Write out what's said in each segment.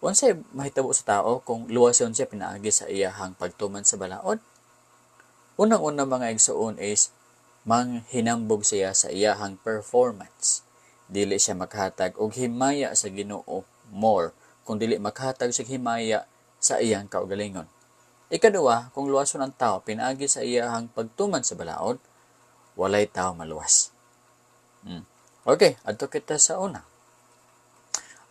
Unsay mahitabo sa tao kung luwason siya pinaagi sa iyahang pagtuman sa balaod? Unang-una, mga igsoon, is manghinambog siya sa iyahang performance. Dili siya makahatag og himaya sa Ginoo more kung dili makahatag sa himaya sa iyang kaugalingon. Ikaduha, kung luwason ang tao pinaagi sa iyahang pagtuman sa balaod, walay tao maluwas. Okay, adto kita sa una.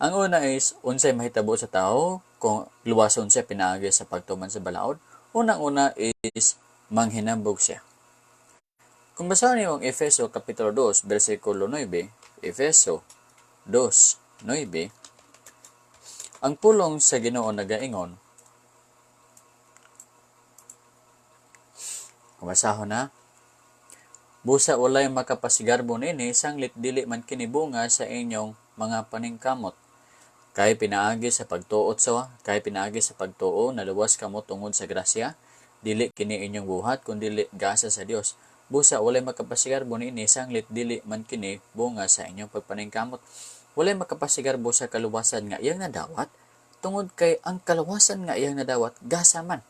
Ang una is, unsay mahitabo sa tao kung luwason siya pinaagi sa pagtuman sa balaod? Unang-una is manghinambog siya. Kung basahan niyo ang Efeso Kapitulo 2, versikulo 9, Efeso 2:9, ang pulong sa Ginoo nagaingon, kung basahon na, "Busa walay makapasigarbo nini, sanglit dili man kini bunga sa inyong mga paningkamot. Kay pinaagi sa pagtuo naluwas kamo tungod sa grasya, dili kini inyong buhat kundi gasa sa Dios. Busa walay makapasigarbo niini sanglit dili man kini bunga sa inyong pagpaningkamot." Walay makapasigarbo sa kaluwasan nga iyang nadawat tungod kay ang kaluwasan nga iyang nadawat gasa man.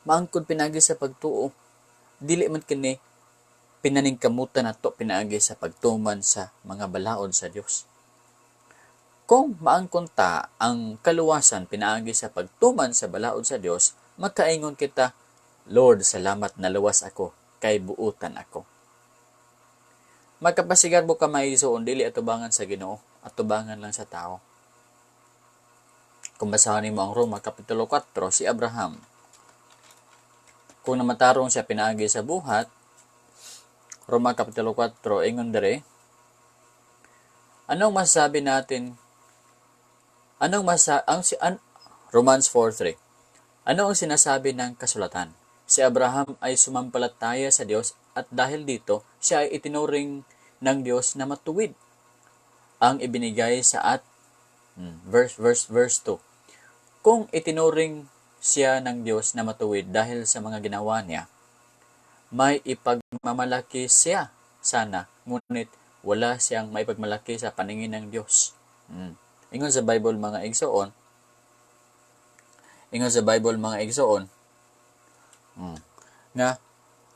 Maangkon pinaagi sa pagtuo, dili man kini pinaningkamutan nato pinaagi sa pagtuman sa mga balaod sa Dios. Kung maangkon ta ang kaluwasan pinaagi sa pagtuman sa balaod sa Dios, makaingon kita, "Lord, salamat naluwas ako, kay buutan ako." Magkapasigarbo ka, maigsoon, dili atubangan sa Ginoo, atubangan lang sa tao. Kung basahan nimo ang Roma Kapitulo 4, si Abraham, kung namatarong siya pinaagi sa buhat, Roma Kapitulo 4, ingon dere, anong masasabi natin? Anong masa ang si an, Romans 4:3. Ano ang sinasabi ng kasulatan? Si Abraham ay sumampalataya sa Dios at dahil dito, siya ay itinuring ng Dios na matuwid. Ang ibinigay sa at verse 2. Kung itinuring siya ng Dios na matuwid dahil sa mga ginawa niya, may ipagmamalaki siya sana, ngunit wala siyang maipagmalaki sa paningin ng Dios. Ingon sa Bible, mga igsoon, ingon sa Bible, mga igsoon, nga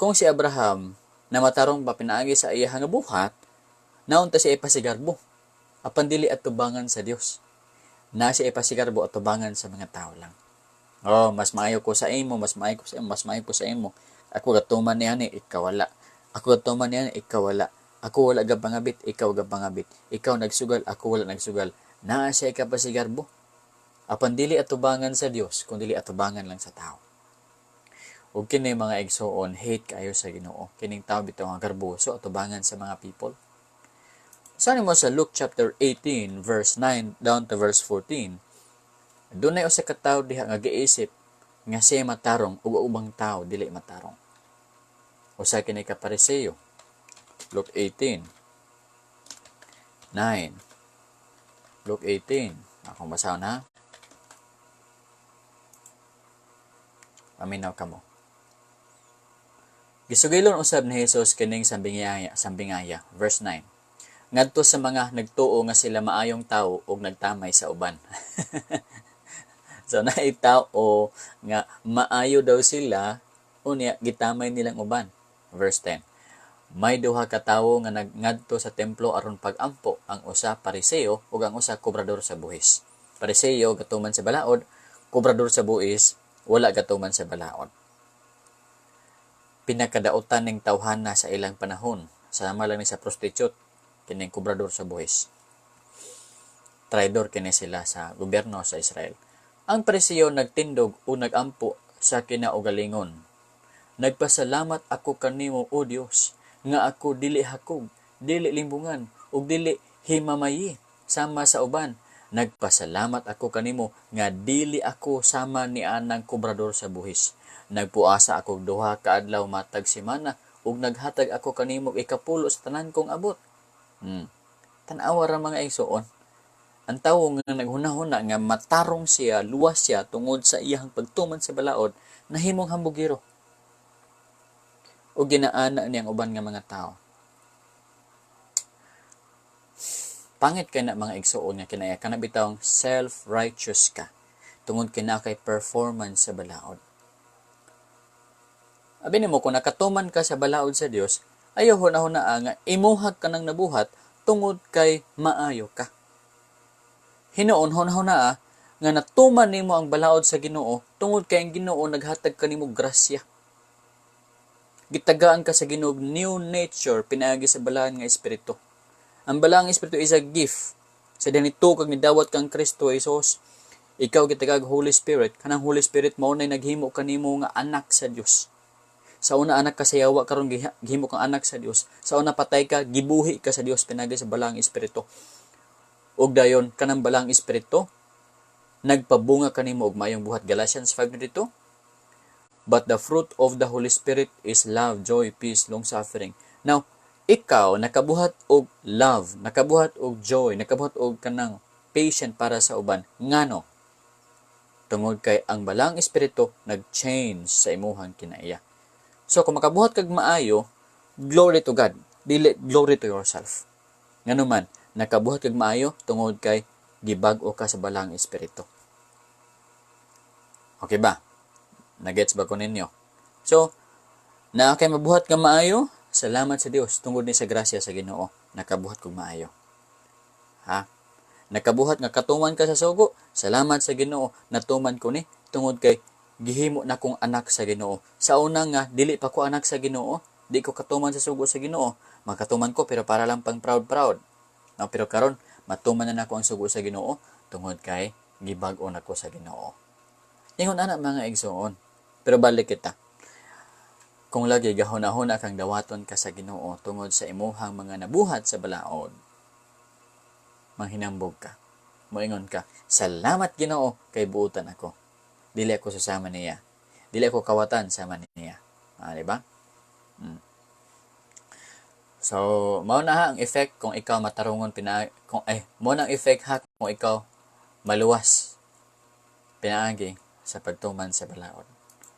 kung si Abraham na matarong pa pinaagi sa iyang nga buhat, naunta siya ipasigarbo apan dili at tubangan sa Dios. Na siya ipasigarbo at tubangan sa mga tao lang. "Oh, mas maayo ko sa imo, mas maayo ko sa imo, mas maayo ko sa imo. Ako gatuman niya ni, ikaw wala. Ako gatuman niya, ikaw wala. Ako wala gapangabit, ikaw gapangabit. Ikaw nagsugal, ako wala nagsugal." Naa siya kapasigarbo. Apan dili atubangan sa Dios, kun dili atubangan lang sa tao. Ug kini, mga igsoon, hate kayo sa Ginoo. Kining tao bitaw nga garboso atubangan sa mga people. Sa mo sa Luke chapter 18 verse 9 down to verse 14, dunay usa ka tawo diha nga giisip nga siya matarong ug ang ubang tao dili matarong. Usa kini ka Pariseo. Luke 18 9. Luke 18. Akong basahon ha. Paminaw kamo. Gisugilon usab ni Jesus kining sambingaya, verse 9. Ngadto sa mga nagtuo nga sila maayong tawo ug nagtamay sa uban. So naay tao nga maayo daw sila, unya gitamay nilang uban. Verse 10. May duha ka tawo nga nagngadto sa templo aron pag-ampo, ang usa Pariseo ug ang usa kobrador sa buhis. Pariseo gatuman sa balaod, kobrador sa buhis wala gatuman sa balaod. Pinakadautan ning tawhana sa ilang panahon, sama lang ni sa prostitute kining kobrador sa buhis. Traidor kini sila sa gobyerno sa Israel. Ang Pariseo nagtindog o nagampo sa kinaugalingon. "Nagpasalamat ako kanimo, O Dios, nga ako dili hakog, dili limbungan, ug dili himamayi sama sa uban. Nagpasalamat ako kanimo nga dili ako sama ni anang kobrador sa buhis. Nagpuasa ako duha ka adlaw matag semana ug naghatag ako kanimo ikapulo sa tanan kong abot." Tan-awa ra, mga igsoon. Ang tawo nga naghunahuna nga matarong siya, luwas siya tungod sa iyang pagtuman sa balaod, nahimong hambugiro. O ginaana niyang uban nga mga tao. Pangit kay na, mga igsuon, nga kinaya kana bitawng self-righteous ka tungod kay naa kay performance sa balaod. Abi nimo, kung nakatuman ka sa balaod sa Dios, ayaw huna-huna nga imuhag ka nang nabuhat tungod kay maayo ka. Hinuon huna-huna nga natuman nimo ang balaod sa Ginoo tungod kay ang Ginoo naghatag kanimo grasya. Gitagaan ka sa Ginoo new nature pinaagi sa Balaan nga Espiritu. Ang Balaang Espiritu is a gift. Sa dinito kag nidawat kang Kristo Jesus, ikaw gitagag Holy Spirit. Kanang Holy Spirit mao nay naghimo kanimo nga anak sa Dios. Sa una anak ka sa yawa, karon gihimo kang anak sa Dios. Sa una patay ka, gibuhi ka sa Dios pinaagi sa Balaang Espiritu. Ug dayon kanang Balaang Espiritu nagpabunga kanimo og maayong buhat, Galatians 5:22. But the fruit of the Holy Spirit is love, joy, peace, long suffering. Now, ikaw nakabuhat og love, nakabuhat og joy, nakabuhat og kanang patient para sa uban. Ngano? Tungod kay ang Balaang Espiritu nag-change sa imuhang kinaiya. So kung makabuhat kag maayo, glory to God, dili glory to yourself. Ngano man, nakabuhat kag maayo tungod kay gibag-o ka sa Balaang Espiritu. Okay ba? Nagets ba ko ninyo? So, naa kay mabuhat nga maayo, salamat sa Dios, tungod ni sa grasya sa Ginoo, nakabuhat kog maayo. Ha? Nakabuhat nga katuman ka sa sugo, salamat sa Ginoo, natuman ko ni tungod kay gihimo na kong anak sa Ginoo. Sa una nga dili pa ko anak sa Ginoo, di ko katuman sa sugo sa Ginoo. Makatuman ko pero para lang pang proud proud. No, pero karon matuman na nako ang sugo sa Ginoo tungod kay gibag-o nako sa Ginoo. Ingon ana, mga igsoon. Pero balik kita. Kung lagi gahuna-huna kang dawaton ka sa Ginoo tungod sa imuhang mga nabuhat sa balaod, manghinambog ka. Moingon ka, "Salamat Ginoo kay buutan ako. Dili ako susama niya. Dili ako kawatan sama niya." Ah, di ba? So, mao na ha ang effect kung ikaw matarungon pina kung ay mao na ang effect ha kung ikaw maluwas pinaagi sa pagtuman sa balaod.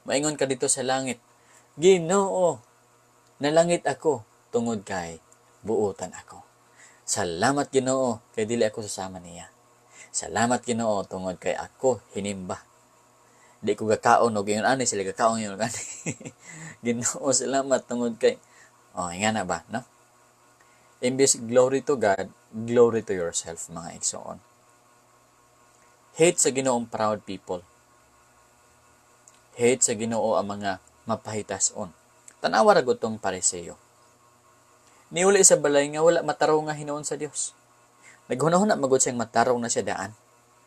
Maingon ka dito sa langit, "Ginoo, nalangit ako tungod kay buutan ako. Salamat Ginoo kay dili ako sasama niya. Salamat Ginoo tungod kay ako hinimba. Di ko gakaon og ingon ani sila, gakaon ingon ani. Ginoo, salamat tungod kay," oh, nga na ba, no? Imbes glory to God, glory to yourself, mga igsoon. Hate sa Ginoong proud people. Hate sa Ginoo ang mga mapahitason. Tanawa ra gud tong Pariseo. Niuli sa balay nga wala matarong nga hinuon sa Dios. Naghunahuna magud siyang matarong na siya daan.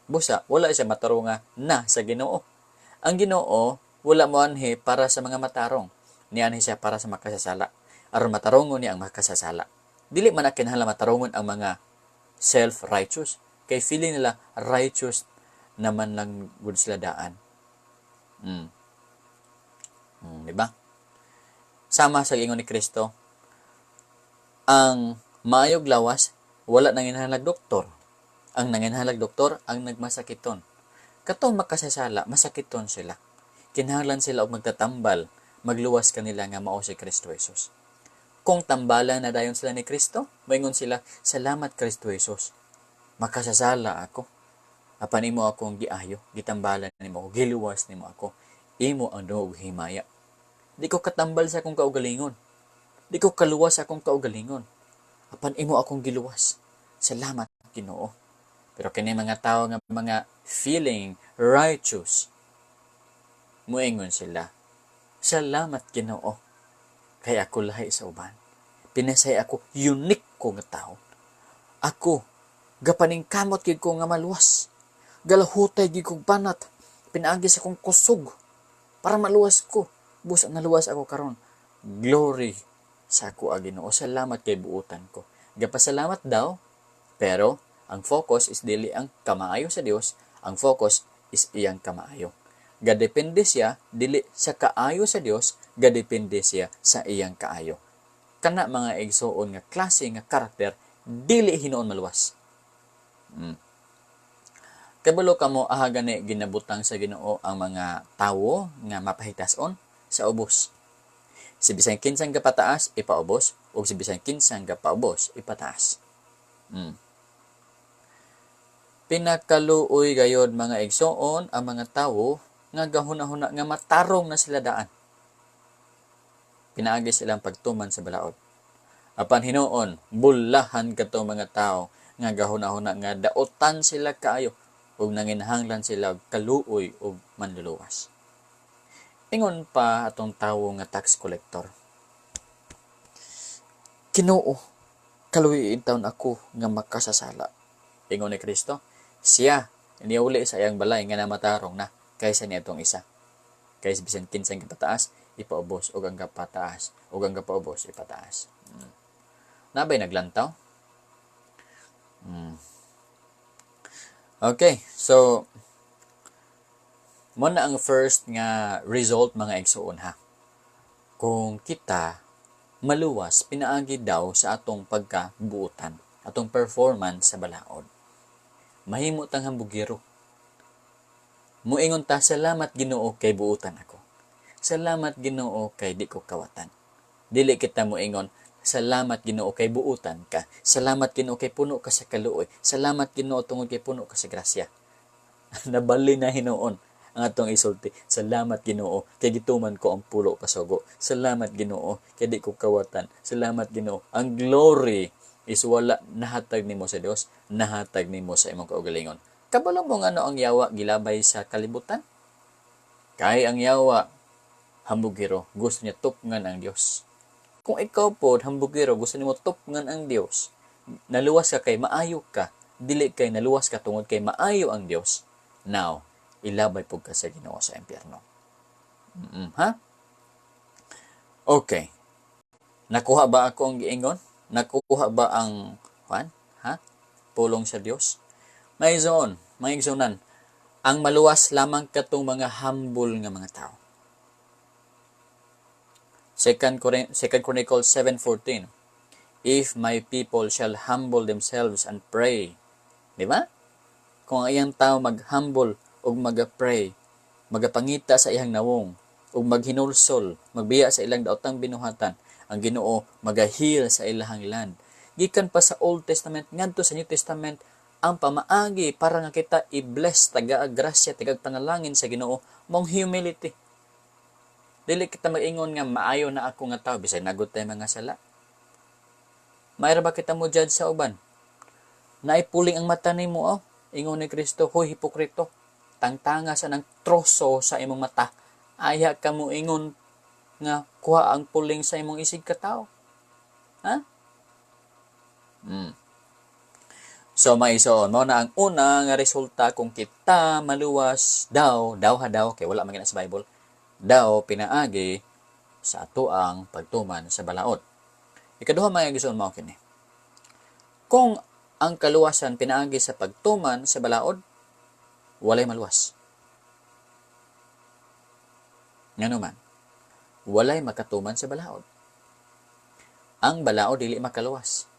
Busa, wala siya matarong nga na sa Ginoo. Ang Ginoo wala moanhi para sa mga matarong. Nianhi siya para sa makasasala. Aron matarongon niya ang makasasala. Dili man na kinahanglan matarongon ang mga self-righteous. Kay feeling nila righteous naman lang gud sila daan. Di ba? Sama sa ingon ni Kristo, ang maayog lawas wala nanginahanglag doktor. Ang nanginahanglag doktor ang nagmasakiton. Katong makasasala, masakiton sila. Kinahanglan sila og magtatambal, magluwas kanila nga mao si Kristo Jesus. Kung tambalan na dayon sila ni Kristo, moingon sila, "Salamat Kristo Jesus. Makasasala ako. Apan imo akong giayo, gitambalan nimo ako, giluwas nimo ako. Imo ang dungog himaya. Di ko katambal sa akong kaugalingon. Di ko kaluwas sa akong kaugalingon. Apan imo akong giluwas. Salamat Ginoo." Pero kini mga tao nga mga feeling righteous, muingon sila, "Salamat Ginoo. Kay ako lahi sa uban. Pinasay ako, unique ko nga tao. Ako, gapaningkamot gid ko nga maluwas. Galahutay gid kog banat. Pinaagi sa akong kusog para maluwas ko. Busa naluwas ako karon. Glory sa ako a Ginoo. Salamat kay buutan ko." Gapasalamat daw, pero ang focus is dili ang kamaayo sa Dios, ang focus is iyang kamaayo. Gadepende siya dili sa kaayo sa Dios, gadepende siya sa iyang kaayo. Kana, mga igsuon, nga klase nga karakter dili hinuon maluwas. Kabalo kamo aha gani ginabutang sa Ginoo ang mga tawo nga mapahitason sa ubos. Si bisan kinsang gapataas ipaubos ug si bisan kinsang gapaubos ipataas. Pinakaluoy gayod, mga igsoon, ang mga tawo nga gahuna-huna nga matarong na sila daan pinaagi silang pagtuman sa balaod. Apan hinuon, bulahan kato mga tao nga gahuna-huna nga daotan sila kaayo ug nanginahanglan sila og kaluoy ug manluluwas. Ingon pa atong tawo nga tax collector, "Ginoo, kaluoyi intawon ako nga makasasala." Ingon ni Kristo, siya niuli sa iyang balay nga namatarong na kaysa niadtong isa. Kay bisan kinsang gipataas, ipaubos, ug ang gapataas ug ang gapaubos, ipataas. Nabay naglantaw? Okay, so mo na ang first nga result, mga igsuon, ha. Kung kita maluwas pinaagi daw sa atong pagkabuotan, atong performance sa balaod, mahimo tang hambugiro. Muingon ta, "Salamat, Ginoo, kay buutan ako. Salamat, Ginoo, kay di ko kawatan." Dili kita moingon, "Salamat, Ginoo, kay buutan ka. Salamat, Ginoo, kay puno ka sa kaluoy. Salamat, Ginoo, tungod kay puno ka sa grasya." Nabali na hinuon ang atong isulti. "Salamat, Ginoo, kay gituman ko ang Pulo ka Sugo. Salamat, Ginoo, kay di ko kawatan. Salamat, Ginoo." Ang glory is wala nahatag nimo sa Dios, nahatag nimo sa imong kaugalingon. Kabalo mo ngano ang yawa gilabay sa kalibutan? Kay ang yawa hambugiro, gusto niya tupngan ang Dios. Kung ikaw po hambugiro, gusto nimo tupngan ang Dios, naluwas ka kay maayo ka, dili kay naluwas ka tungod kay maayo ang Dios. Now, ilabay pud ka sa Ginoo sa impyerno. Ha? Okay. Nakuha ba ako ang giingon? Nakuha ba ang kwan? Ha? Pulong sa Dios? May zone, mga igsunan, ang maluwas lamang katong mga humble nga mga tao. Second Chronicles 7:14. "If my people shall humble themselves and pray." Di ba? Kung ang iyang tao mag-humble ug mag-pray, magapangita sa iyang nawong, ug maghinulsol, magbiya sa ilang daotang binuhatan, ang Ginoo maga-heal sa ilahang land. Gikan pa sa Old Testament ngadto sa New Testament, ang pamaagi para nga kita i-bless, taga grasya, taga panalangin sa Ginoo, mong humility. Dili kita mag-ingon nga maayo na ako nga tao bisag nagot tay mga sala. Mayra ba kita mo judge sa uban? Naipuling ang mata nimo, oh. Ingon ni Kristo, "Hoy hipokrito, tangtanga sa nang troso sa imong mata. Ayha ka mo ingon nga kuha ang puling sa imong isig katawo." Ha? So maison mo na ang una nga resulta kung kita maluwas daw, daw ha, daw, kay wala man gina sa Bible, daw pinaagi sa atoang pagtuman sa balaod. Ikaduha, mga igsoon, mao kini. Kung ang kaluwasan pinaagi sa pagtuman sa balaod, walay maluwas. Ngano man, walay makatuman sa balaod. Ang balaod dili makaluwas.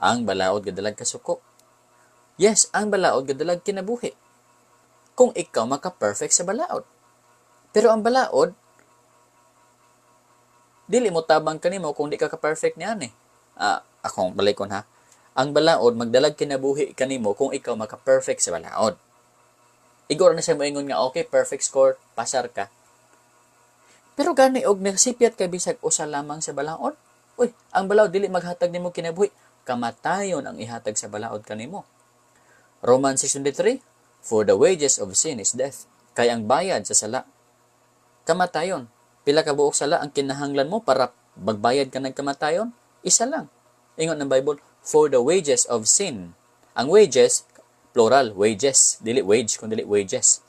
Ang balaod gadalag kasuko. Yes, ang balaod gadalag kinabuhi kung ikaw maka-perfect sa balaod. Pero ang balaod, dili mo tabang kanimo kung di ka ka-perfect niyan eh. Ah, akong balikon ha. Ang balaod magdalag kinabuhi kanimo kung ikaw maka-perfect sa balaod. Igor na siya moingon nga okay, perfect score, pasar ka. Pero gani og nasipyat ka bisag usa lamang sa balaod, uy, ang balaod dili maghatag nimo kinabuhi, kamatayon ang ihatag sa balaod kanimo. Romans 6:23, "For the wages of sin is death." Kay ang bayad sa sala, kamatayon. Pila ka buok sala ang kinahanglan mo para magbayad ka ng kamatayon? Isa lang. Ingon ng Bible, "For the wages of sin." Ang wages, plural, wages. Dili wage, kung dili wages.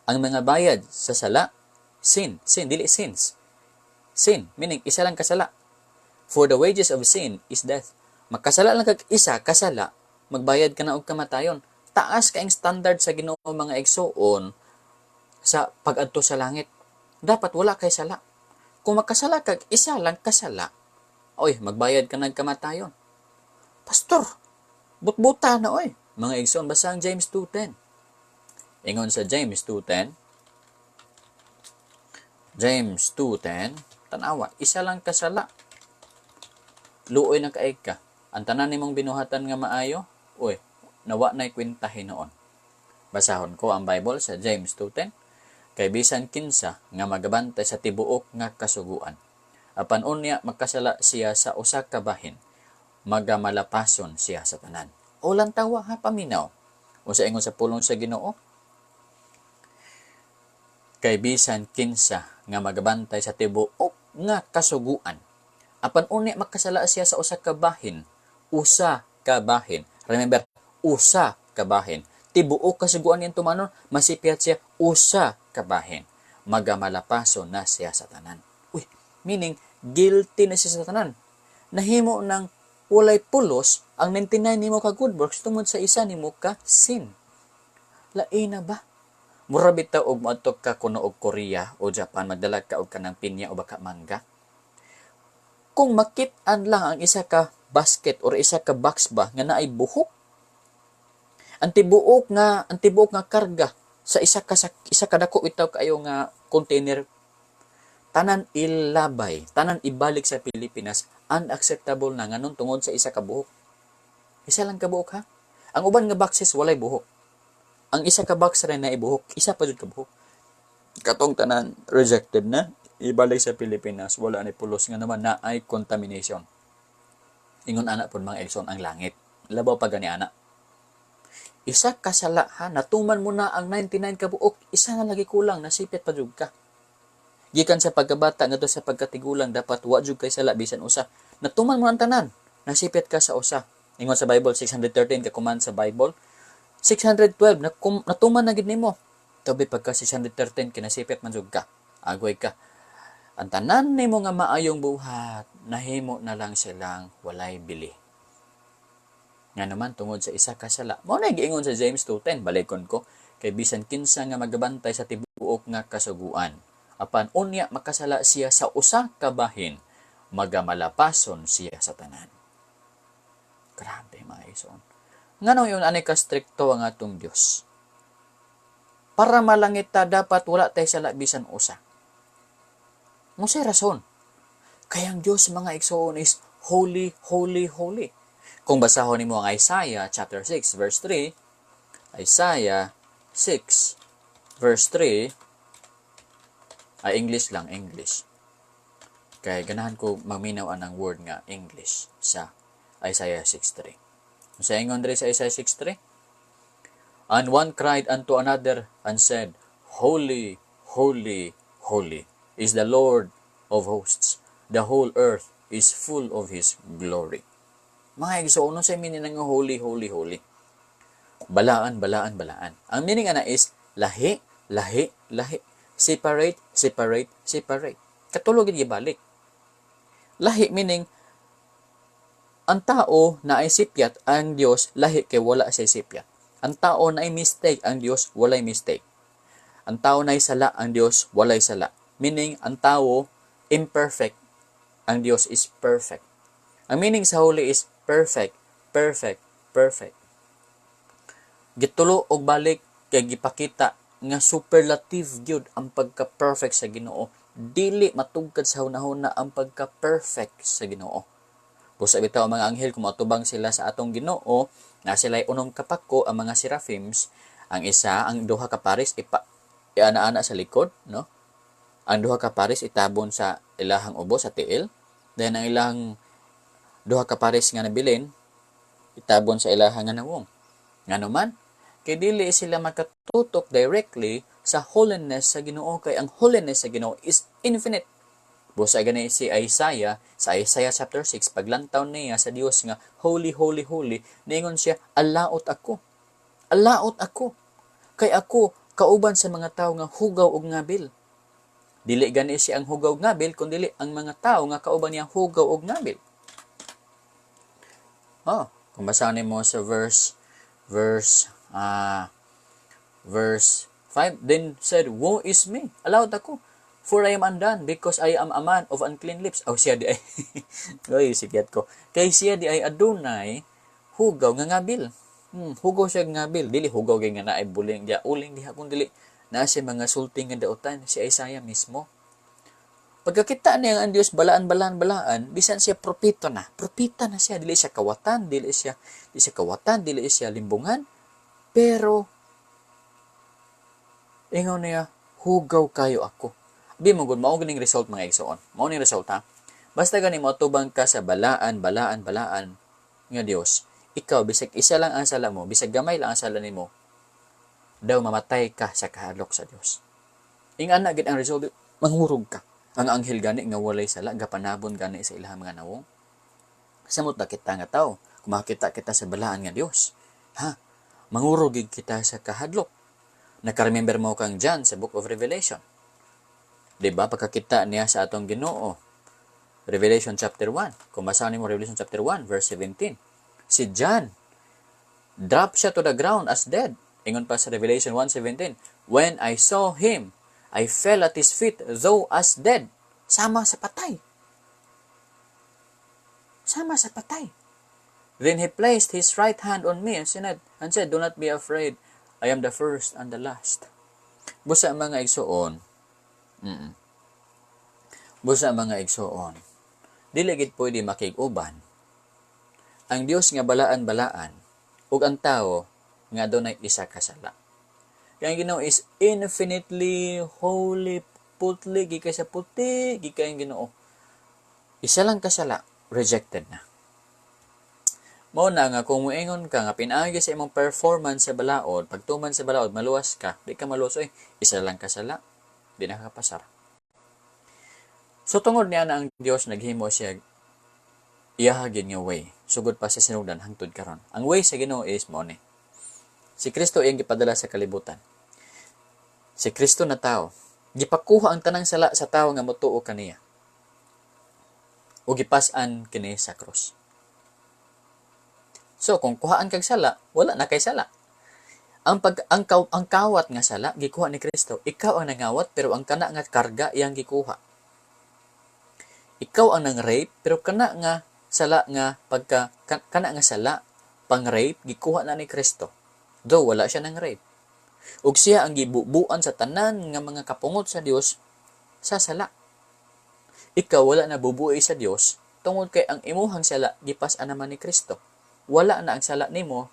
Ang mga bayad sa sala, sin. Sin, dili sins. Sin, meaning isa lang kasala. "For the wages of sin is death." Makasala lang kag isa kasala, magbayad ka na og kamatayon. Taas kaayong standard sa Ginoo, mga igsuon, sa pag-adto sa langit. Dapat wala kay sala. Kung makasala kag isa lang kasala, oy, magbayad ka ng kamatayon. Pastor, butbuta na oy. Mga igsoon, basa ang James 2:10. Ingon sa James 2:10, James 2:10, tanawa, isa lang kasala. Luoy na kaig ka. Ang tanan nimong binuhatan nga maayo, uy, na wa na'y kwenta hinuon. Basahon ko ang Bible sa James 2:10. Kay bisan kinsa nga magabantay sa tibuok nga kasuguan, apan unya makasala siya sa usa ka bahin, magamalapason siya sa tanan. O lantawa ha, paminaw. Unsa ingon sa pulong sa Ginoo? Kay bisan kinsa nga magabantay sa tibuok nga kasuguan, apan unya makasala siya sa usa ka bahin, usa ka bahin. Remember, usa ka bahin. Tibuok kasuguan niyang tumanon, masipyat siya usa ka bahin. Magamalapaso na siya sa tanan. Uy, meaning, guilty na siya sa tanan. Nahimo ng walay pulos ang 99 nimo ka good works tungod sa isa nimo ka sin. Lain na ba? Mura bitaw og moadto ka kuno og Korea o Japan, magdala ka og kanang pinya o baka mangga. Kung makit-an lang ang isa ka basket or isa ka box ba nga naay buhok, ang tibuok nga karga sa isa ka dako bitaw kaayo nga container, tanan ilabay, tanan ibalik sa Pilipinas, unacceptable na. Nganon? Tungod sa isa ka buhok. Isa lang ka buhok ha. Ang uban nga boxes walay buhok. Ang isa ka box rin na ibuhok, isa pa jud ka buhok. Katong tanan rejected na, ibalik sa Pilipinas, wala ni pulos nga naman na ay contamination. Ingon ana pud, mga igsoon, ang langit. Labaw pa gani ana. Isa ka sala ha, natuman mo na ang 99 ka buok, isa na lagi kulang, nasipyat pa jud ka. Gikan sa pagkabata ngadto sa pagkatigulang, dapat wa jud kay sala bisan usa. Natuman mo ang tanan, nasipyat ka sa usa. Ingon sa Bible, 613 ka command sa Bible. 612 na natuman na gid nimo. Tabi pagka 613 kinasipyat man jud ka. Agoy ka. Ang tanan nimo nga maayong buhat, nahimo na lang silang walay bili. Nga naman tungod sa isa ka sala. Mao na giingon sa James 2:10, balikon ko, kay bisan kinsa nga magabantay sa tibuok nga kasuguan, apan unya makasala siya sa usa ka bahin, magamalapason siya sa tanan. Grabe, mga igsoon. Ngano ingon ani ka strikto ang atong Dios? Para malangit ta, dapat wala tay sala bisan usa. Unsay rason? Kay ang Dios, mga igsoon, is holy, holy, holy. Kung basahon nimo ang Isaiah chapter 6 verse 3, Isaiah 6 verse 3, ay English lang, English. Kay ganahan ko maminaw anang word nga English sa Isaiah 6:3. Sa ingon diri sa Isaiah 6:3, "And one cried unto another and said, Holy, holy, holy is the Lord of hosts. The whole earth is full of His glory." Mga igsoon, sa meaning ng holy, holy, holy? Balaan, balaan, balaan. Ang meaning ana is lahi, lahi, lahi. Separate, separate, separate. Katulo gid gibalik. Lahi meaning ang tao na ay sipyat, ang Dios lahi kay wala siya sipyat. Ang tao na ay mistake, ang Dios walay mistake. Ang tao na ay sala, ang Dios walay sala. Meaning, ang tao imperfect, ang Dios is perfect. Ang meaning sa holy is perfect, perfect, perfect. Gitulo og balik kay gipakita nga superlative gyud ang pagka-perfect sa Ginoo. Dili matugkad sa hunahuna ang pagka-perfect sa Ginoo. Busa bitaw ang mga anghel, kung moatubang sila sa atong Ginoo, na sila unom kapako ang mga seraphims, ang isa, ang duha ka pares ipa iana-ana sa likod, no? Ang duha ka pares itabon sa ilahang ubo, sa tiil. Then ang ilang duha ka pares nga nabilin itabon sa ilahang nga nawong. Ngano man? Kay dili sila makatutok directly sa holiness sa Ginoo, kay ang holiness sa Ginoo is infinite. Busa gani si Isaiah sa Isaiah chapter 6, paglantaw niya sa Dios nga holy, holy, holy, niingon siya, "Alaot ako. Alaot ako. Kay ako kauban sa mga tawo nga hugaw og ngabil." Dili gani siya ang hugaw og ngabil, kun dili ang mga tawo nga kauban niya hugaw og ngabil. Oh, kung basahin mo sa verse 5, "Then said, Woe is me, alaot ako, for I am undone, because I am a man of unclean lips." Oh, siya di ay, oy, sikyat ko. Kay siya di ay adunay hugaw nga ngabil. Hugaw siya nga ngabil. Dili hugaw kay nga naay buling diya, uling diha, kung dili naa siya mga sulti nga dautan si Isaiah mismo. Pagkakita niya ang Dios balaan, balaan, balaan, bisan siya propeta na. Propeta na siya, dili siya kawatan, dili siya kawatan, dili siya limbungan. Pero ingon niya, "Hugaw kayo ako." Abi mo gud, mao ganing result, mga igsoon. Mao ning result, ha. Basta gani mo atubang ka sa balaan, balaan, balaan nga Dios, ikaw bisag isa lang ang sala mo, bisag gamay lang ang sala nimo, daw mamatay ka sa kahadlok sa Dios. Ingana gid ang result, manghurog ka. Ang anghel gani nga walay sala, gapanabon gani sa ilang mga nawong. Samot na kita nga tao, kung makita kita sa balaan nga Dios, ha, mangurog gid kita sa kahadlok. Naka-remember mo kang John sa Book of Revelation. 'Di ba? Pagkakita niya sa atong Ginoo. Revelation chapter 1. Kung basahin mo Revelation chapter 1 verse 17. Si John drop siya to the ground as dead. Ingon pa sa Revelation 1:17, "When I saw him, I fell at his feet, though as dead." Sama sa patay. Sama sa patay. "Then he placed his right hand on me and said, 'Do not be afraid. I am the first and the last.'" Busa, mga igsuon, Busa, mga igsuon, dili gid pwede makig-uban ang Dios nga balaan-balaan ug ang tao nga adunay isa ka sala. Kaya ang Ginoo is infinitely holy, putli, gikan sa puti, gikan ang Ginoo. Isa lang kasala, rejected na. Mao na nga kung muingon ka nga pinaagi sa imong performance sa balaod, pagtuman sa balaod, maluwas ka, di ka maluwas oy, isa lang kasala, di na kapasar. So tungod niya na ang Dios naghimo siya iyahagin nga way, sugod pa sa sinugdan hangtod karon. Ang way sa Ginoo is mao ni. Si Kristo iyang gipadala sa kalibutan. Si Kristo na tao. Gipakuha ang tanang sala sa tao nga motuo kaniya. O gipas-an kini sa krus. So kung kuhaan kag sala, wala na kay sala. Ang pag ang, kaw, ang kawat nga sala gikuha ni Kristo. Ikaw ang nangawat, pero ang kana nga karga iyang gikuha. Ikaw ang nang rape, pero kana nga sala nga pagka kana nga sala pang rape gikuha na ni Kristo. Though wala siya nang rape. Ug siya ang gibubuan sa tanan nga mga kapungot sa Dios sa sala. Ikaw wala na bubuhi sa Dios tungod kay ang imuhang sala gipas-an naman ni Kristo. Wala na ang sala nimo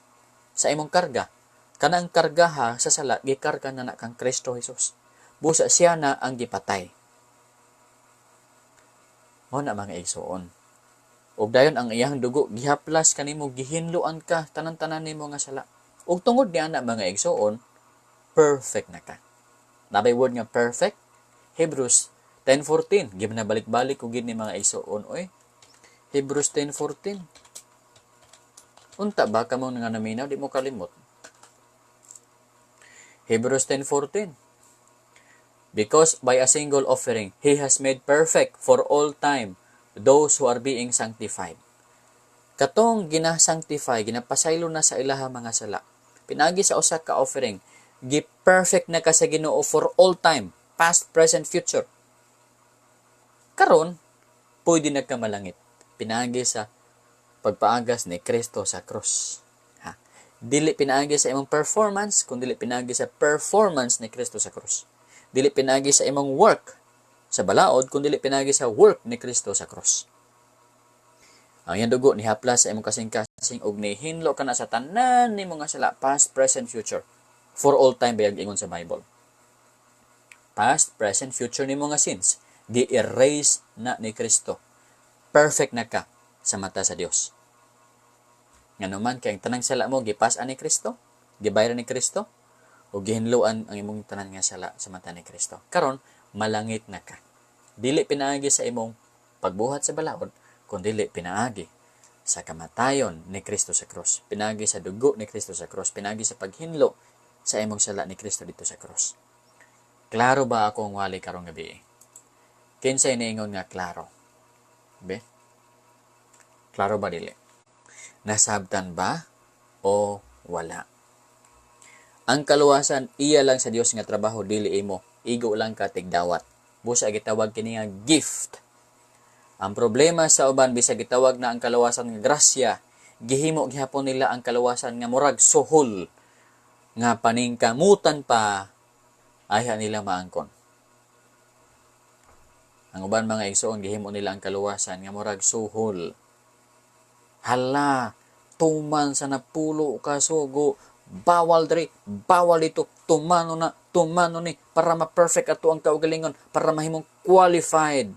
sa imong karga. Kanang kargaha sa sala gikarga na na kang Kristo Jesus. Busa siya na ang gipatay. Mao na, mga igsoon. Ug dayon ang iyang dugo gihaplas kanimo, gihinloan ka tanan-tanan nimo nga sala. Ug tungod niya na, mga igsoon, perfect na ka. Nabay word nga perfect? Hebrews 10:14. Give na balik-balik ko gid ni, mga igsoon oy. Hebrews 10:14. Unta ba kamo nga naminaw, di mo kalimot? Hebrews 10:14. "Because by a single offering he has made perfect for all time those who are being sanctified." Katong gina-sanctify, ginapasaylo na sa ilaha mga sala. Pinagi sa usa ka offering, gi-perfect na ka sa Ginoo for all time, past, present, future. Karon, pwede na ka malangit. Pinagi sa pagpaagas ni Kristo sa krus. Ha? Dili pinaagi sa imong performance, kun dili pinaagi sa performance ni Kristo sa krus. Dili pinaagi sa imong work sa balaod, kun dili pinaagi sa work ni Kristo sa krus. Ang iyang dugo ni haplas sa imong kasing-kasing ug nihinlo ka na sa tanan nimo nga sala, past, present, future. For all time bayag ingon sa Bible. Past, present, future nimo nga sins gi-erase na ni Kristo. Perfect na ka sa mata sa Dios. Ngano man kay ang tanang sala mo gipas-an ni Kristo, gibayaran ni Kristo, ug gihinloan ang imong tanan nga sala sa mata ni Kristo. Karon malangit na ka. Dili pinaagi sa imong pagbuhat sa balaod, kun dili pinaagi sa kamatayon ni Kristo sa krus. Pinaagi sa dugo ni Kristo sa krus. Pinaagi sa paghinlo sa imong sala ni Kristo dito sa krus. Klaro ba akong wali karong gabi? Kinsay niingon nga klaro? Be? Klaro ba, dili? Nasabtan ba o wala? Ang kaluwasan iya lang sa Dios nga trabaho, dili imo. Igo lang ka tigdawat. Busa gitawag kini nga gift. Ang problema sa uban, bisag gitawag na ang kaluwasan nga grasya, gihimo gihapon nila ang kaluwasan nga murag suhol nga paningkamutan pa ayha nila maangkon. Ang uban, mga igsoon, gihimo nila ang kaluwasan nga murag suhol. Hala, tuman sa 10 ka sugo, bawal diri, bawal dito, tumano na, tumano ni para ma-perfect ato ang kaugalingon, para mahimong qualified.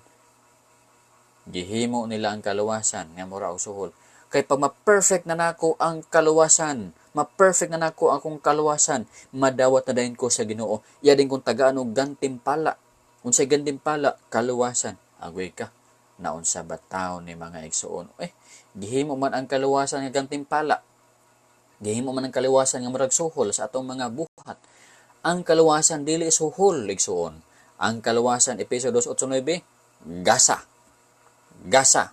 Gihimo nila ang kaluwasan nga mura og suhol. Kay pag ma-perfect na nako ang kaluwasan, ma-perfect na nako akong kaluwasan, madawat na dayon ko sa Ginoo. Iya din kong tagaan og gantimpala. Unsay gantimpala? Kaluwasan. Agoy ka. Naunsa ba taon ni, mga igsoon? Eh, gihimo man ang kaluwasan nga gantimpala. Gihimo man ang kaluwasan nga murag suhol sa atong mga buhat. Ang kaluwasan dili suhol, igsoon. Ang kaluwasan, Efeso 2:8-9, gasa. Gasa.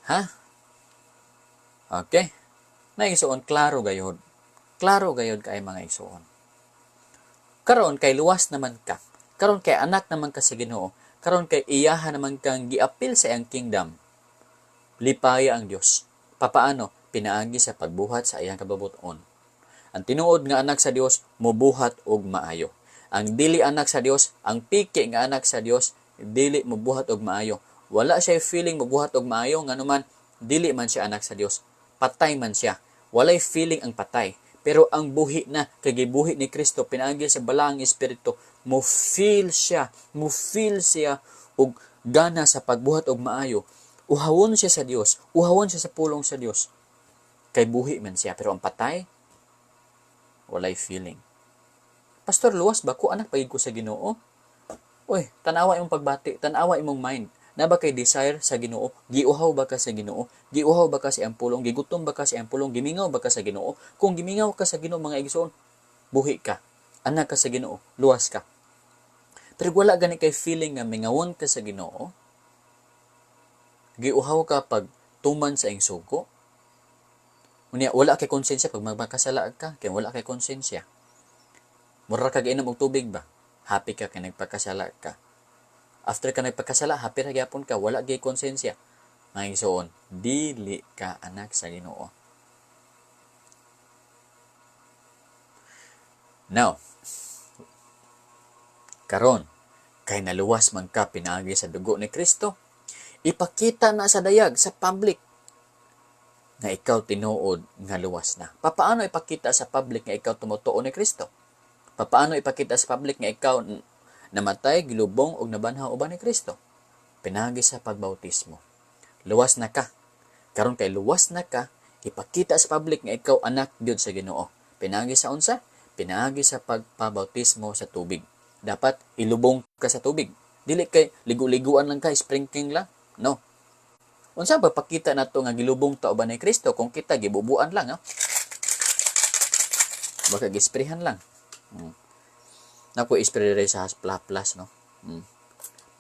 Ha? Okay? Na, igsoon, klaro gayod. Klaro gayod kay, mga igsoon. Karon kay luwas naman ka. Karon kay anak naman ka sa Ginoo. Karon kay iyaha naman kang giapil sa iyang kingdom. Lipaya ang Dios. Papaano? Pinaagi sa pagbuhat sa iyang kababuton. Ang tinuod nga anak sa Dios mobuhat og maayo. Ang dili anak sa Dios, ang piki nga anak sa Dios, dili mobuhat og maayo. Wala siya feeling mobuhat og maayo, nganuman dili man siya anak sa Dios. Patay man siya. Walay feeling ang patay. Pero ang buhi na, kay gibuhi ni Kristo pinaagi sa Balaang Espiritu, mo feel siya og gana sa pagbuhat og maayo. Uhawon siya sa Dios, uhawon siya sa pulong sa Dios. Kay buhi man siya, pero ang patay, walay feeling. "Pastor, luwas ba ko? Anak pa ko sa Ginoo." Uy, tanawa imong pagbati, tanawa imong mind. Na ba kay desire sa Ginoo? Giuhaw ba ka sa Ginoo? Giuhaw ba ka sa iyang pulong? Gigutom ba ka sa iyang pulong? Gimingaw ba ka sa Ginoo? Kung gimingaw ka sa Ginoo, mga igsoon, buhi ka. Anak ka sa Ginoo, luwas ka. Pero wala gani kay feeling nga mingawon ka sa Ginoo, giuhaw ka pag tuman sa iyang sugo. Unya wala kay konsensya pag magmakasala ka, kay wala kay konsensya. Mura kag inom og tubig ba? Happy ka kay nagpakasala ka. After ka nagpakasala, happy ra gyapon ka, wala gyud konsensya. Mga igsoon, dili ka anak sa Ginoo. Now, karon kay naluwas man ka pinaagi sa dugo ni Kristo, ipakita na sa dayag, sa public, nga ikaw tinuod nga luwas na. Papaano ipakita sa public nga ikaw tumutuo ni Kristo? Papaano ipakita sa public nga ikaw namatay, gilubong ug nabanhaw uban ni Kristo? Pinaagi sa pagbautismo. Luwas na ka. Karon kay luwas na ka, ipakita sa public nga ikaw anak gyud sa Ginoo. Pinaagi sa unsa? Pinaagi sa pagpabautismo sa tubig. Dapat ilubong ka sa tubig. Dili kay ligo-liguan lang ka, sprinkling lang. No. Unsa ba pakita nato nga gilubong ta uban ni Kristo kung kita gibubuan lang, ha? Baka gisprehan lang. Napo spray diri sa haplas, no.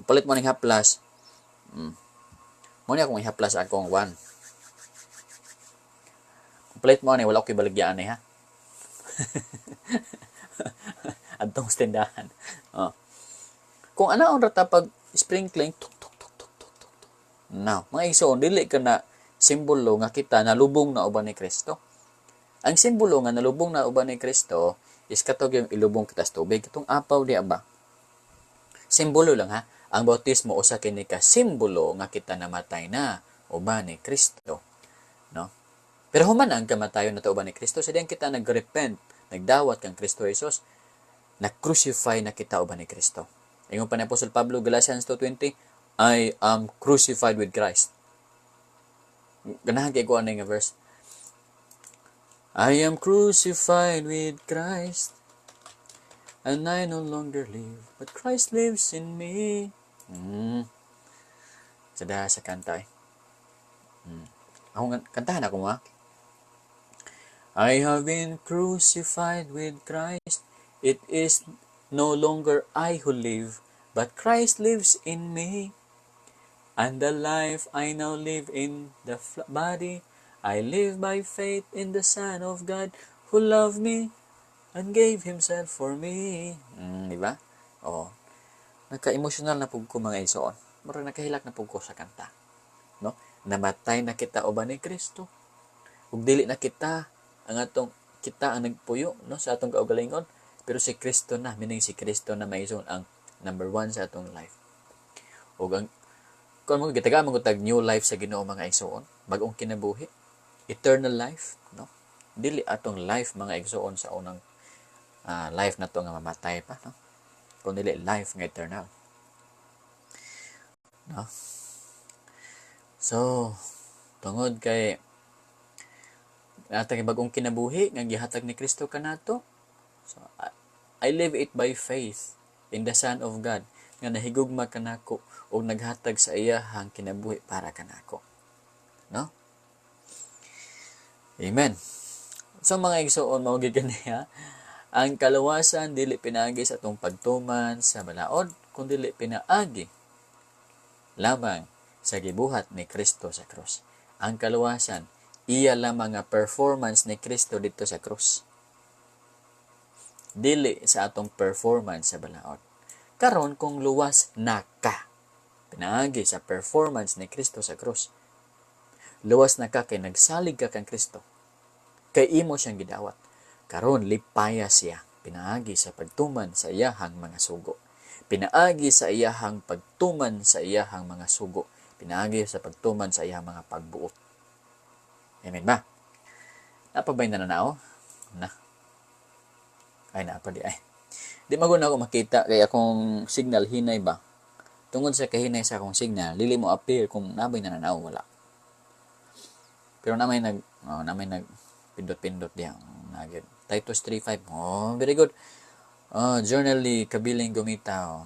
Palit mo ning haplas. Mo ni akong ihaplas akong one. Palit mo ani, wala ko ibaligyan ni, ha. Adtong tindahan. Oh. Kung ana ang rata pag sprinkling, tuk tuk tuk tuk tuk tuk tuk. Now, mga igsoon, dili ka na simbolo nga kita nalubong na uban ni Kristo. Ang simbolo nga nalubong na uban ni Kristo is katog yung ilubong kita sa tubig, katong apaw di ba? Simbolo lang, ha. Ang bautismo usa kini ka simbolo nga kita namatay na uban ni Kristo. No? Pero human ang kamatayon na uban ni Kristo, sa diyang kita nag-repent, nagdawat kang Kristo Jesus, na-crucify na kita uban ni Kristo. Ingon pa ni Apostol Pablo, Galatians 2:20, "I am crucified with Christ." Ganahan kay ko ani nga verse. I am crucified with Christ, and I no longer live, but Christ lives in me. Sada sa kanta eh. Ako nga, kantahan ako mo. I have been crucified with Christ. It is no longer I who live, but Christ lives in me. And the life I now live in the body, I live by faith in the Son of God who loved me and gave Himself for me. Di ba? Oh. Nagka-emotional na pug ko, mga igsoon. Mura nakahilak na pug ko sa kanta. No? Namatay na kita uban ni Kristo. Ug dili na kita ang atong kita ang nagpuyo, no, sa atong kaugalingon, pero si Kristo na, meaning si Kristo na, mga igsoon, ang number one sa atong life. Ug ang kung mo gitagaan mo tag new life sa Ginoo, mga igsoon, bag-ong kinabuhi, eternal life, no? Dili atong life, mga igsoon, sa unang life na to nga mamatay pa, no? Kun dili life nga eternal. No? So, tungod kay atang bagong kinabuhi nga gihatag ni Kristo kanato. So, I live it by faith in the Son of God nga nahigugma kanako ug naghatag sa iyahang kinabuhi para kanako. No? Amen. So mga igsoon, mao gyud kaniya ang kaluwasan, dili pinaagi sa atong pagtuman sa balaod, kundi pinaagi lamang sa gibuhat ni Kristo sa krus. Ang kaluwasan, iya lamang nga performance ni Kristo dito sa krus. Dili sa atong performance sa balaod. Karon kung luwas na ka, pinaagi sa performance ni Kristo sa krus. Luwas na ka kay nagsalig ka kang Kristo. Kay imo siyang gidawat. Karon lipaya siya pinaagi sa pagtuman sa iyahang mga sugo. Pinaagi sa iyahang pagtuman sa iyahang mga sugo. Pinaagi sa pagtuman sa iyahang mga pagbuot. Amen ba? Napabay na nanao? Na. Ay, naapa di ay. Di maguna ako makita kay akong signal hinay ba. Tungod sa kahinay sa akong signal, dili mo appear kung nabay na nanao, wala. Pero namay nag pindot-pindot diya. Nagid. Titus 3:5. Oh, very good. Oh, journally kabiling gumitaw.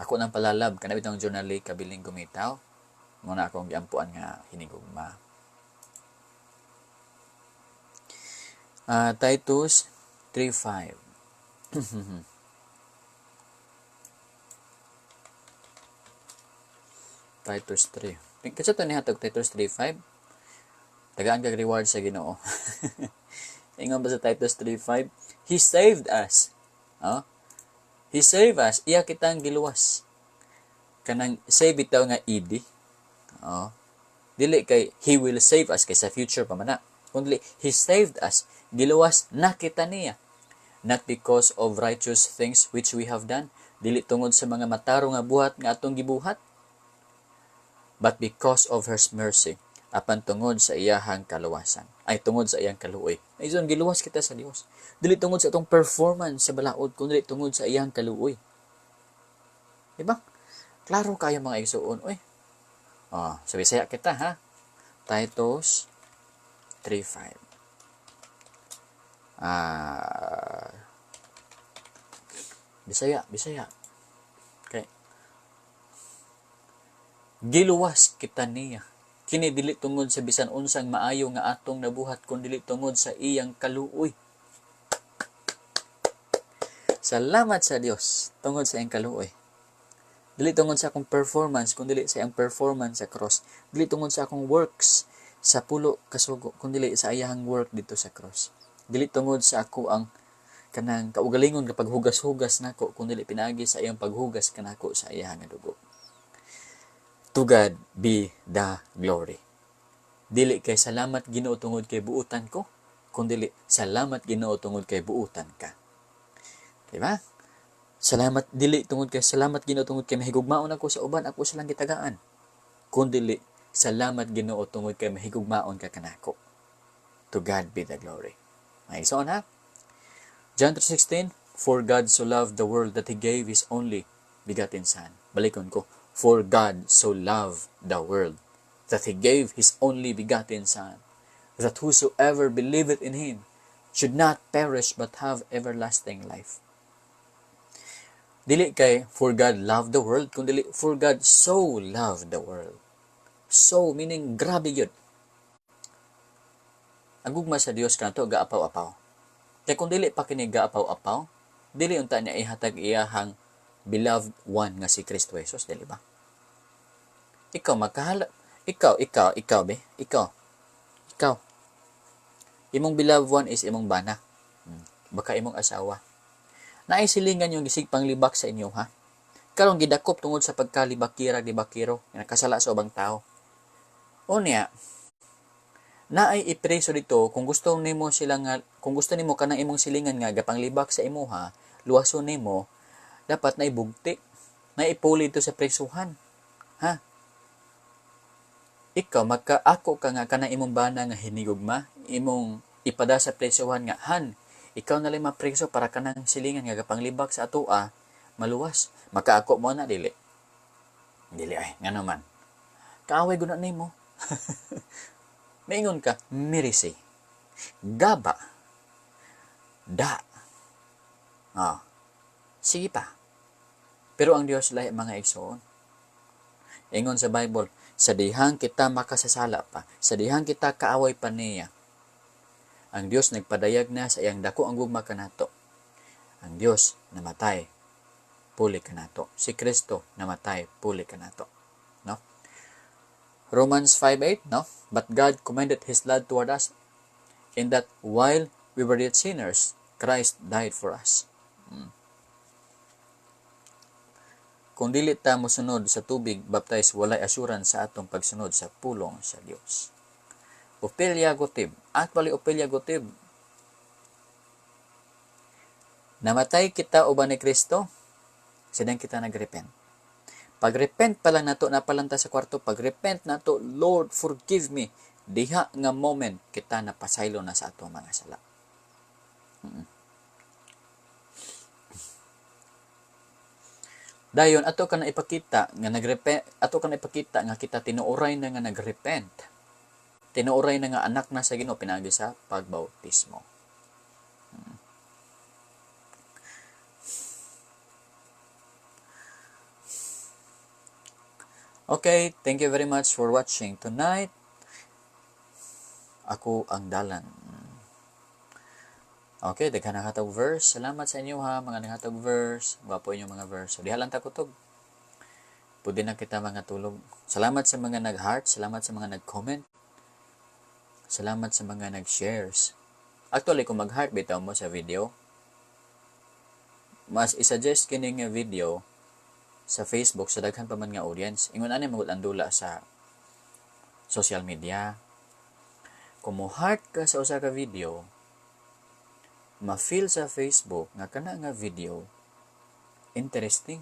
Ako nang palalab kana bitong journally kabiling gumitaw. Mo na akong giampuan nga hinigugma. Titus 3:5. Titus 3. Kasi ito nihatag Titus 3:5. Tagaan kag reward sa Ginoo. Ingon ba sa Titus 3:5? He saved us. Oh? He saved us. Iya kitang giluwas. Kanang save bitaw nga ed. Oh. Dili kay he will save us kay sa future pa man na. Kundi he saved us. Giluwas na kita niya. Not because of righteous things which we have done. Dili tungod sa mga matarong nga buhat nga atong gibuhat. But because of her mercy. Apan tungod sa iyahang kaluwasan. Ay, tungod sa iyang kaluoy. Ay, so, giluwas kita sa Dios. Dili tungod sa atong performance sa balaod, kundi tungod sa iyang kaluoy. Diba? Klaro kayo, mga igsuon. Uy. Oh, sa Bisaya kita, ha? Titus 3:5. Bisaya, Bisaya. Okay. Giluwas kita niya. Kini dili tungod sa bisan unsang maayo nga atong nabuhat, kun dili tungod sa iyang kaluoy. Salamat sa Dios tungod sa iyang kaluoy. Dili tungod sa akong performance, kun dili sa iyang performance sa cross. Dili tungod sa akong works sa pulo kasugo, kun dili sa iyang work dito sa cross. Dili tungod sa ako ang kanang kaugalingon kapag hugas-hugas nako, kun dili pinaagi sa iyang paghugas kanako sa iyang dugo. To God be the glory. Dili kay salamat Ginoo tungod kay buutan ko, kundi salamat Ginoo tungod kay buutan ka. Diba? Salamat dili tungod kay salamat Ginoo tungod kay mahigugmaon ako sa uban, ako silang gitagaan. Kundi salamat Ginoo tungod kay mahigugmaon ka kanako. To God be the glory. May so ha? John 3:16, "For God so loved the world that He gave His only begotten Son." Balikon ko. "For God so loved the world that He gave His only begotten Son, that whosoever believeth in Him should not perish but have everlasting life." Dili kay for God loved the world, kun dili for God so loved the world. So, meaning grabe yun. Ang gugma sa Dios kanato gaapaw-apaw. Kay kung dili pa kini gaapaw-apaw, dili unta niya ihatag iyahang beloved one nga si Kristo Jesus, dili ba? Ikaw magkahala, ikaw, ikaw, ikaw be, ikaw. Ikaw. Imong beloved one is imong bana. Baka imong asawa. Naay silingan yung gisig panglibak sa inyo, ha? Karon gidakop tungod sa pagkalibakira libakiro, nga nakasala sa ubang tao. O niya, naay ipreso dito kung gusto nimo sila nga, kung gusto nimo kanang imong silingan nga gapanglibak sa imuha, luwason nimo, dapat na ibugti. Naipuli ito sa prisuhan. Ha? Ikaw, magkaako ka nga kanang imong bana nga hinigugma, imong ipada sa prisuhan nga, han, ikaw na lang mapriso para kanang silingan nga gapanglibak sa atoa, maluwas. Makaako mo na, dili. Dili ay, nga naman. Kaaway guna nimo. Maingon ka, mirisi. Gaba. Da. Ah. Sige pa. Pero ang Dios lahi, mga igsoon. Ingon sa Bible, sa dihang kita makasasala pa, sa dihang kita kaaway pa niya, ang Dios nagpadayag na sa iyang dako ang gugma kanato. Ang Dios namatay puli kanato. Si Kristo namatay puli kanato. No? Romans 5:8, no? But God commended His love toward us in that while we were yet sinners, Christ died for us. Kung dili ta mosunod sa tubig baptize, walay assurance sa atong pagsunod sa pulong sa Dios. Opelia Gotib. Actually, Opelia Gotib, namatay kita uban ni Kristo, sidang kita nagrepent. Pag-repent pa lang nato, napalanta sa kwarto, pag-repent nato, "Lord, forgive me." Diha nga moment, kita napasaylo na sa atong mga sala. Dayon ato ka na ipakita nga nagrepent, ato ka na ipakita nga kita tinuoray na nga nagrepent. Tinuoray na nga anak na sa Ginoo pinaagi sa pagbautismo. Okay, thank you very much for watching tonight. Ako ang dalan. Okay, daghan naghatag verse. Salamat sa inyo ha, mga naghatag verse. Gwapo inyong mga verse. So, diha lang ta kutog. Pwede na kita mga tulog. Salamat sa mga nag-heart, salamat sa mga nag-comment. Salamat sa mga nag-shares. Actually, kung mag-heart bitaw mo sa video, mas isuggest kini nga video sa Facebook sa daghan pa man nga audience. Ingon ani magud ang dula sa social media. Kung mo heart ka sa usa ka video, ma-feel sa Facebook nga kana nga video interesting.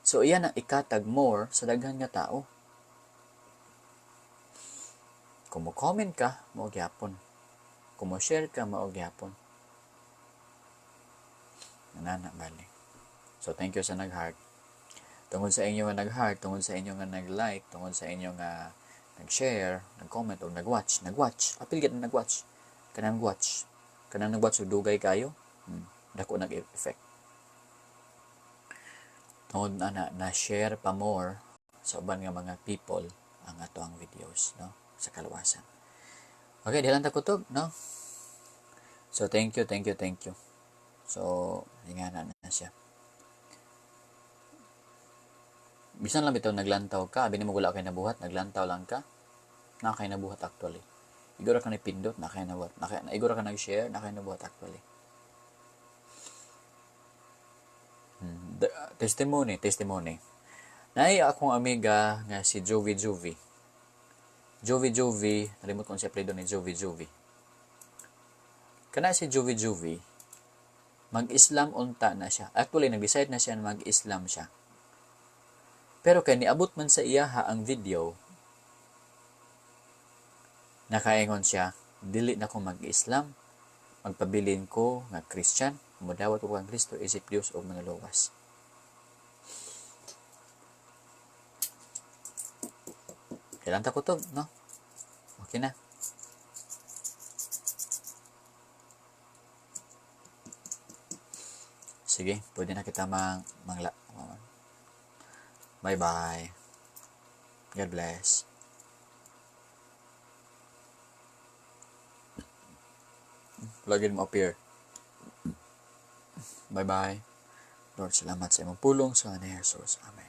So iyan ang ikatag more sa daghan nga tao. Kung mo comment ka, mao gyapon. Kung mo share ka, mao gyapon. Nana bali. So thank you sa nag-heart. Tungod sa inyo nga nag-heart, tungod sa inyo nga nag-like, tungod sa inyo nga nag-share, nag-comment o nag-watch, nag-watch. Apil gid na nag-watch. Kanang watch. Kanang nag-watch og dugay kayo, dako nag-effect. Tungod ana na share pa more sa uban nga mga people ang ato ang videos, no, sa kaluwasan. Okay, di lang ta kutob, no? So thank you, thank you, thank you. So ingana na siya. Bisan lang bitaw naglantaw ka, abi nimo wala kay nabuhat, naglantaw lang ka, na kay nabuhat actually. Igora ka nipindot, na kay nabuhat. Na kay, igora ka nag-share, na kay nabuhat actually. Testimony, testimony. Naay akong amiga nga si Jovi Jovi. Jovi Jovi, nalimot ko siya apelyido ni Jovi Jovi. Kana si Jovi Jovi, mag-Islam unta na siya. Actually, nag-decide na siya na mag-Islam siya. Pero kay niabot man sa iyaha ang video, nakaingon siya, dili na ko mag-Islam, magpabilin ko nga Christian, mudawat ko kang Kristo isip Dios og manluluwas. Kailan ta kutob, no? Okay na. Sige, pwede na kita mangla. Bye-bye. God bless. Login mo appear. Bye-bye. Lord, salamat sa imong pulong sa ni Jesus. Amen.